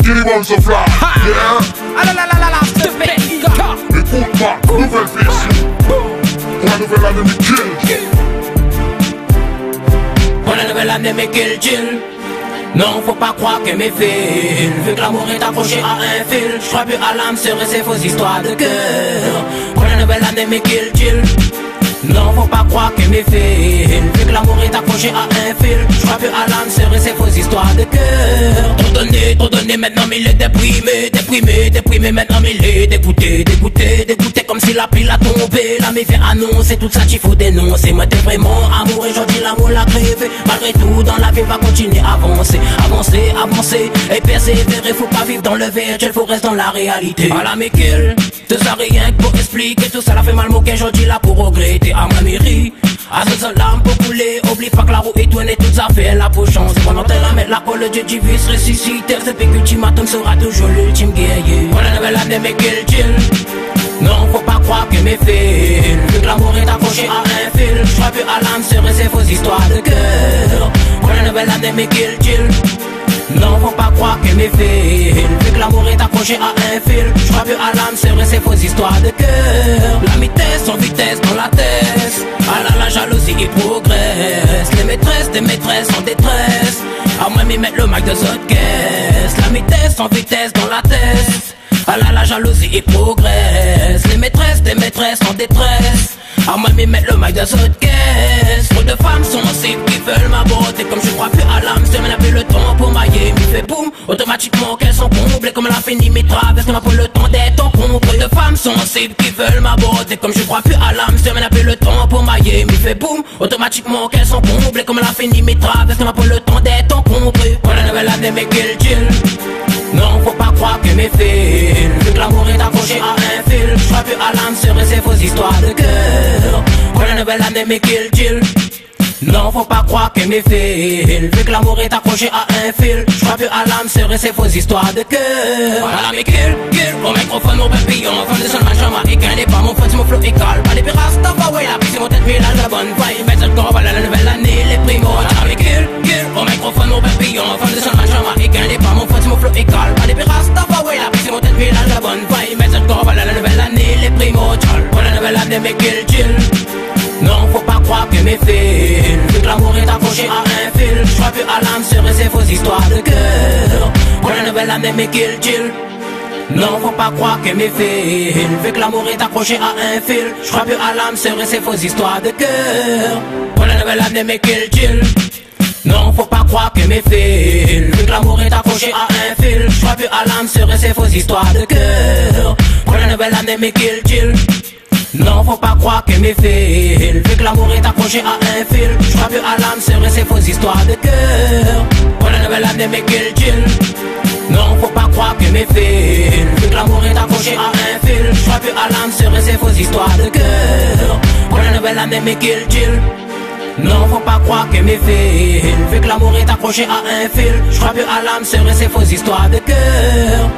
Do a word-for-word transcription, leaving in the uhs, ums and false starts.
Kiri Banzo Fly, yeah. Ah la la la la la, the best. Ékout ma nouvèl version. Pou la nouvèl ané, mi kill. Pou la nouvèl ané, mi kill, kill. Non, faut pas croire que mi feel. Vu que l'amour est accroché à un fil, je crois plus à l'âme sœur et ses fausses histoires de cœur. Pour la nouvelle année, mi kill, kill. Non, faut pas croire que mi feel. Vu que l'amour est accroché à un fil, je crois plus à l'âme sœur et ses fausses histoires de cœur. Trop donné, trop donné, maintenant mi lé déprimé, déprimé, déprimé, maintenant mi lé dégoûté, dégoûté, dégoûté, comme si la pluie la tombé. La mi vien anonsé tout sa k'i fo dénonsé. Moin té vréman amouré, zordi l'amour la krévé. Malgré tout, dans la vie, va continuer avansé, avansé, avansé et persévérer. Faut pas vivre dans le virtuel, faut rester dans la réalité. Ala mi kill, tout sa rienk pou èspliké, tout sa la fé mal mon kèr, zordi la pou rogrété. Amoin mi ri, azot zot larm pou koulé. Oubli pa ke la rou i tourn é tout zafèr la pou shanzé. Pandan tan la mèt la kol, le dieu du vice ressuscité. Sé pi ke ultimatum sera toujours l'ultime guerrier. Pour la nouvelle année, mi kill, kill. Non, faut pas croire que mi feel. Vu que l'amour est accroché à un fil, je crois plus à l'âme sœur et ses fausses histoires de cœur. Pour la nouvelle année, mi kill, kill. Non, faut pas croire que mi feel. Vu que l'amour est accroché à un fil, je crois plus à l'âme sœur et ses fausses histoires de cœur. La mi tèst an vitès dan la tèt. Ala la jalousie i progrès. Les maîtresses des maîtresses en détresse. Amoin mi mèt le mic dan zot kès. La mi tèst an vitès dan la tèt. Ala la jalousie i progrès. Les maîtresses des maîtresses en détresse. Amoin mi mèt le mic dan zot kès. Trop de femmes sensibles qui veulent ma beauté. Comme je crois plus à l'âme sœur, mi na pi le tan pou mayé. Mi fé boum, automatiquement kèr son konblé. Comme la fini mi travèrs, mi na pi le tan d'èt an konblé. Trop de femmes sensibles qui veulent ma beauté. Comme je crois plus à l'âme sœur, mi na pi le tan pou mayé. Mi fé boum, automatiquement kèr son konblé. Comme la fini mi travèrs, mi na pi le tan d'èt an konblé. Pour la nouvelle année, mi kill, kill. Non, faut pas croire que mi feel. Vu que l'amour est accroché à un fil, je crois plus à l'âme sœur et ses fausses histoires de cœur. Pour la nouvelle année, mi kill, kill. Non, faut pas croire que mi feel. Vu que l'amour est accroché à un fil, je crois plus à l'âme sœur et ses fausses histoires de cœur. Ala mi kill, kill, au microphone mon papillon. Fan de son jamaïcain, lé pa mon fot, mon flow i kal. Pa lé pi rasta, pa ouais, la prise mon tèt, mi la la bonne vibe. Mèt zot kor, ala la nouvèl ané, lé primordial. Ala mi kill, kill, au microphone mon papillon. Fan de son jamaïcain, lé pa mon fot, mon flow i kal. Pa lé pi rasta, pa ouais, la prise mon tèt, mi la la bonne vibe. Mèt zot kor, ala la nouvèl ané, lé primordial. Pour la nouvelle année, mi kill, kill. Non, faut pas croire que mi feel. Vu que l'amour est accroché à un fil, je crois plus à l'âme sœur et ses fausses histoires de cœur. Pour la nouvelle année, mi kill, kill. Non, faut pas croire que mi feel. Vu que l'amour est accroché à un fil, je crois plus à l'âme sœur et ses fausses histoires de cœur. Pour la nouvelle année, mi kill, kill. Non, faut pas croire que mi feel. Vu que l'amour est accroché à un fil, je crois plus à l'âme sœur et ses fausses histoires de cœur. Pour la nouvelle année, mi kill, kill. Non, faut pas croire que mi feel. Vu que l'amour est accroché à un fil, je crois plus à l'âme sœur et ses fausses histoires de cœur. Pour la nouvelle année, mi kill, kill. Non, faut pas croire que mi feel. Vu que l'amour est accroché à un fil, je crois plus à l'âme sœur et ses fausses histoires de cœur. Pour la nouvelle année, mi kill, kill. Non, faut pas croire que mi feel. Vu que l'amour est accroché à un fil, je crois plus à l'âme sœur et ses fausses histoires de cœur.